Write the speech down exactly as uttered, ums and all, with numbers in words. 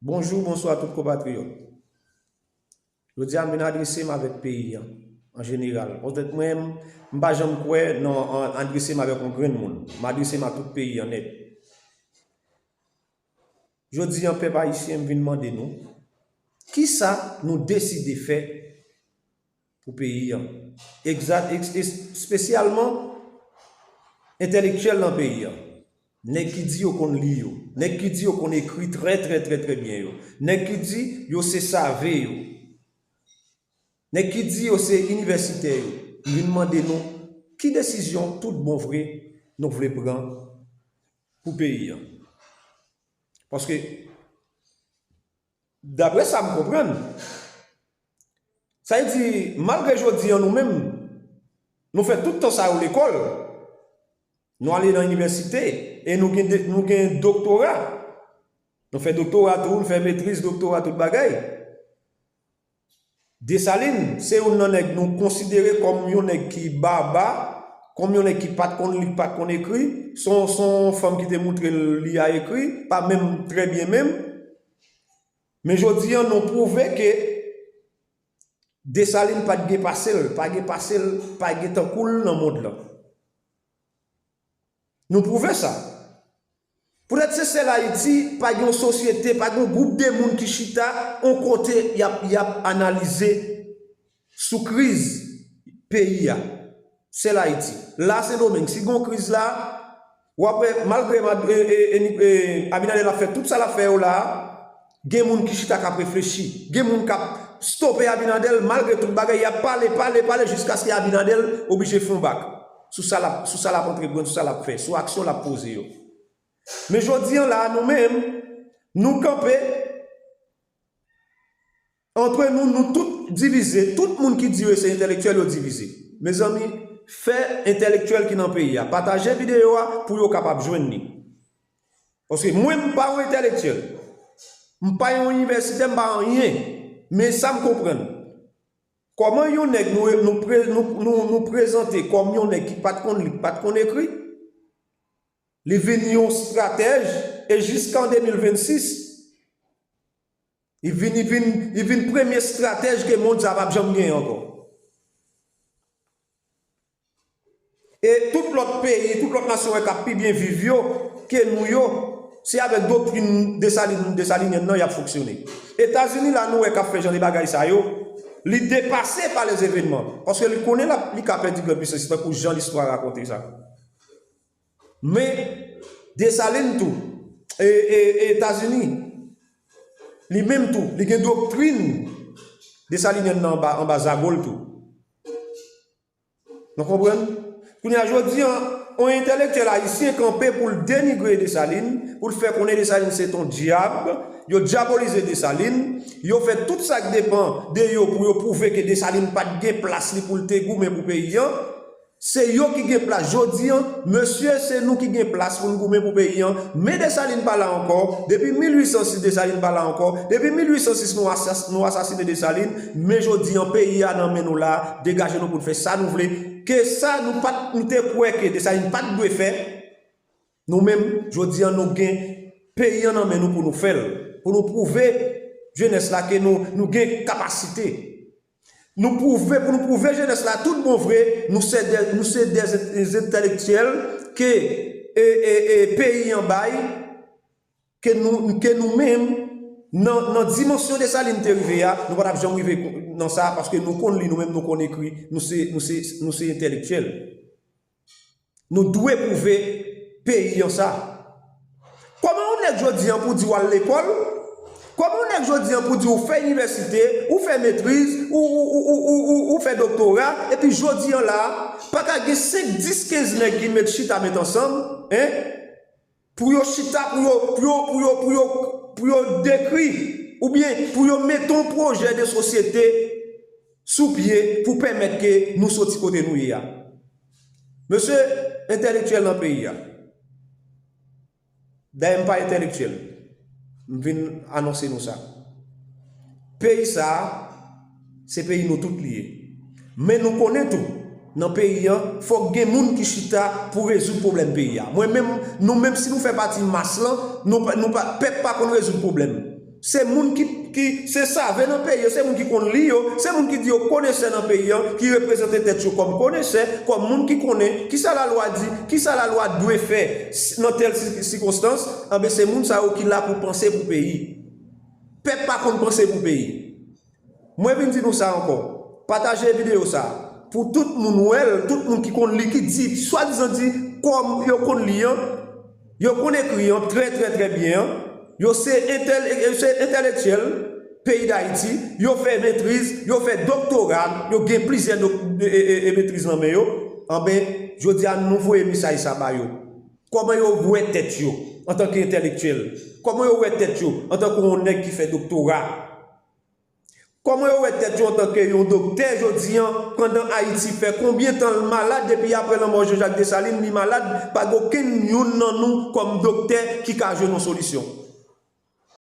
Bonjou, bonswa tout konpatriyòt. Jodi a m vin adrese m avèk peyi an, an jeneral. Poutèt mwen, m pa janm kwè nan an- adrese m avèk yon grenn moun. M adrese m a tout peyi an nèt. Jodi an, pèp ayisyen, m vin mande nou, kisa nou deside fè pou peyi an? Egzat, es- es- espesyalman entèlektyèl nan peyi an. Nèg ki di yo konn li yo. Nèg ki di yo konn ekri trè, trè, trè, trè byen yo. Nèg ki di yo se save yo. Nèg ki di yo se inivèsitè yo. M vin mande nou, ki desizyon tout bon vre nou vle pran pou peyi an? Paske, daprè sa m konprann, sa vle di, malgre jodi an nou menm, nou fè tout tan sa yo lekòl, nou ale nan inivèsite, e nou gen, de- nou gen doktora. Nou fè doktora tou, nou fè metriz, doktora, tout bagay. Desalin, se youn nan nèg nou konsidere kòm yon nèg ki baba, kòm yon nèg ki pa t konn li, ki pa t konn ekri. Se yon, se yon fanm ki te moutre l li a ekri, pa menm trè byen menm. Men jodi an, nou pwouve ke Desalin pa t gen pase l, pa gen pase l, pa gen tankou l nan mond lan. Nou pwouve sa. Poutèt se sèl Ayiti, pa gen yon sosyete, pa gen yon gwoup de moun ki chita yon kote y ap, y ap analize sou kriz peyi a. Sèl Ayiti. La, Sendomeng, si gen yon kriz la, w ap wè, malgre Mad- e, e, e, e, Abinader ap fè tout sa l ap fè yo la, gen moun ki chita k ap reflechi. Gen moun k ap stope Abinader, malgre tout bagay, y ap pale, pale, pale, jiskaske Abinader oblije fè yon bak sou sa l ap, sou sa l ap antreprann, sou sa l ap fè, sou aksyon l ap poze yo. Men jodi an la, nou menm, nou kanpe, antre nou, nou tout divize, tout moun ki di yo se entèlektyèl, yo divize. Mezanmi, fè entèlektyèl ki nan peyi a pataje videyo a pou yo kapab jwenn li. Paske mwen, m pa yon entèlektyèl. M pa yon inivèsitè, m pa anyen. Men sa m konprann. Kòman yon nèg nou, nou, pre- nou, nou, nou prezante kòm yon nèg ki pa t konn li, ki pa t konn ekri, li vin yon estratèj, e jiska an de mil vennsis, li vin, li vin, li vin premye estratèj ke mond sa p ap janm genyen ankò. E tout lòt peyi, tout lòt nasyon wè k ap pi byen viv yo ke nou yo, se avèk doktrin Desalin, Desalinyèn nan y ap fonksyone. Etazini la, nou wè k ap fè jan de bagay sa yo, li depase pa lèzevenman, paske li konnen l ap, li ka pèdi gran pisans, tankou jan listwa rakonte sa. Men, Desalin tou, e, e, e Etazini, li menm tou, li gen doktrin Desalinyèn nan anba, anba zago l tou. Nou konprann? Kounye a, jodi an, yon entèlektyèl ayisyen kanpe pou l denigre Desalin, pou l fè konnen Desalin se t on dyab, yo dyabolize Desalin, yo fè tout sa k depann de yo pou yo pwouve ke Desalin pa t gen plas li pou l te goumen pou peyi an. Se yo ki gen plas jodi an, mesye, se nou ki gen plas pou n goumen pou peyi an. Men Desalin pa la ankò, depi mil uit san sis Desalin pa la ankò, depi mil uit san sis nou asas- nou asasine Desalin, men jodi an peyi a nan men nou la, degaje nou pou n fè sa nou vle, ke sa nou pa t- nou te kwè ke Desalin pa t dwe fè, nou menm, jodi an nou gen peyi an nan men nou pou nou fè l, pou nou pwouve jenès la ke nou, nou gen kapasite. Nou pwouve, pou nou pwouve jenès la tout bon vre, nou se de, nou se de entèlektyèl ke e, e, e, peyi an bay, ke nou, ke nou menm, nan, nan dimansyon Desalin te rive a, nou pa t ap janm rive nan sa, paske nou konn li, nou menm nou konn ekri, nou se, nou se, nou se entèlektyèl. Nou dwe pwouve peyi an sa. Kòman yon nèg jodi an pou di w al lekòl? Kòman yon nèg jodi an pou di w fè inivèsite, ou fè metriz, ou, ou, ou, ou, ou, ou, ou fè doktora, epi jodi an la, pa ka gen senk, dis, kenz nèg ki met chita met ansanm, en? Pou yo chita, pou yo, pou yo, pou yo, pou yo, pou yo dekri, oubyen pou yo mete yon pwojè de sosyete sou pye pou pèmèt ke nou soti kote nou ye a. Mesye, entèlektyèl nan peyi a. Dayè, m pa entèlektyèl. M vin anonse nou sa. Peyi sa a, se peyi nou tout li ye. Men nou konnen tou, nan peyi an, fòk gen moun ki chita pou rezoud pwoblèm peyi a. Mwen menm, nou menm, si nou fè pati mas lan, nou pa, nou pa, pèp pa konn rezoud pwoblèm. Se moun ki, ki se save nan peyi yo, se moun ki konn li yo, se moun ki di yo konesè nan peyi an, ki reprezante tèt yo kòm konesè, kòm moun ki konnen kisa lalwa di, kisa lalwa dwe fè nan tèl sikonstans. Anben, se moun sa yo ki la pou panse pou peyi. Pèp pa konn panse pou peyi. Mwen vin di nou sa ankò. Pataje videyo sa pou tout moun wè l, tout moun ki konn li, ki di, swadizan di, kòm yo konn li an, yo konn ekri an trè, trè, trè byen an, yo se entèl-, yo se entèlektyèl peyi Dayiti, yo fè metriz, yo fè doktora, yo gen plizyè dok-, e, e, e, metriz nan men yo. Anben, jodi a, nou voye mesaj sa ba yo. Kòman yo wè tèt yo antanke entèlektyèl? Kòman yo wè tèt yo antanke yon nèg ki fè doktora? Kòman yo wè tèt yo antanke yon doktè jodi an, pandan Ayiti fè konbyen tan l malad depi apre lanmò Jean Jacques Dessalines, li malad, pa gen okenn youn nan nou kòm doktè ki ka jwenn yon solisyon?